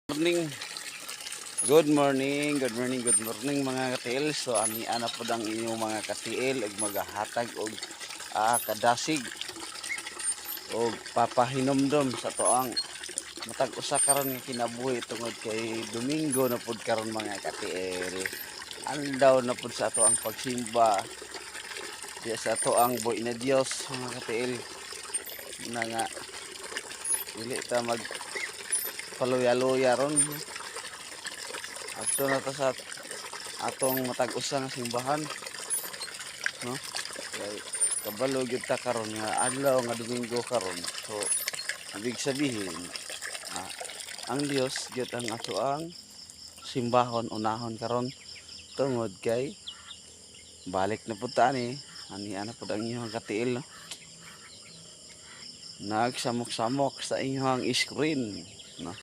Morning. Good morning, good morning, good morning, mga katiil. So ani ana pod ang inyong mga katiil ug magahatag og kadasig og papahinomdom sa atoang matag usa karon nga kinabuhi tungod kay Domingo na pod karon, mga katiil. Aldaw na pod sa atoang pagsimba diya sa atoang buhi na Dios, mga katiil, na nga dili ta mag paluya-luya ron. Adto na ta sa atong matag usa nga simbahan, no? Kay kabalo gyud ta karon nga adlaw nga Domingo karon. So ibig sabihin, ang Dios gyud ang atoang simbahon, unahon karon tungod kay balik na pud ta ani. Ani ana pud ang inyong katiil, no? Nagsamok-samok sa inyong screen, no?